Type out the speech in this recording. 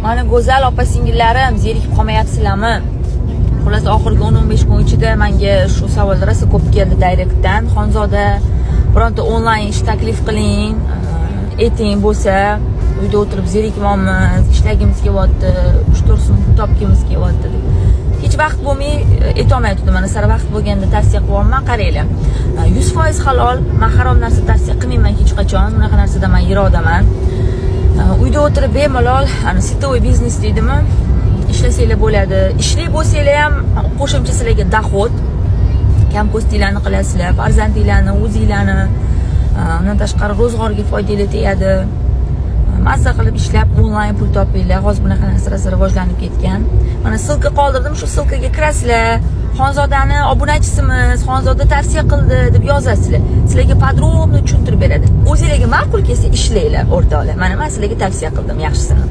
Mani go'zal opa singillarim, zerikib qolmayapsizlarmi? Xullas, oxirgi 10-15 kun ichida menga shu savollar rosa ko'p keldi direktdan. "Xonzoda, bironta onlayn ish taklif qiling, ayting bo'lsa, uyda o'tirib zerikyapmiz, ishlagimiz kelyapti, 3-4 so'm pul topgimiz kelyapti", deb. Hech vaqt bo'lmay aytolmayotgandim. Mana sira vaqt bo'lganda tavsiya qilyapman, qaranglar. 100% halol, man harom narsa tavsiya qilmayman hech qachon. Bunaqa narsadan man yiroqdaman. Uyda o'tirib bemalol, ana, сетевой biznes deydimi, ishlasanglar bo'ladi. Ishli bo'lsanglar ham qo'shimcha sizlarga доход, kam ko'stinglarni qilasizlar, farzandinglarni, o'zinglarni. Undan tashqari ro'zg'orga foydanglar tegadi. Mazza qilib ishlab, onlayn pul topinglar. Hozir bunaqa narsa rosa rivojlanib ketgan. Mana, ссылка qoldirdim, shu ссылка ga kirasizlar. "Xonzodani obunachisimiz, Xonzoda tavsiya qildi", deb yozasizlar. Sizlarga подробно tushuntirib beradi. O'zinglarga ma'qul kelsa, ishlanglar, o'rtoqlar. Mana, man sizlarga tavsiya qildim yaxshisini.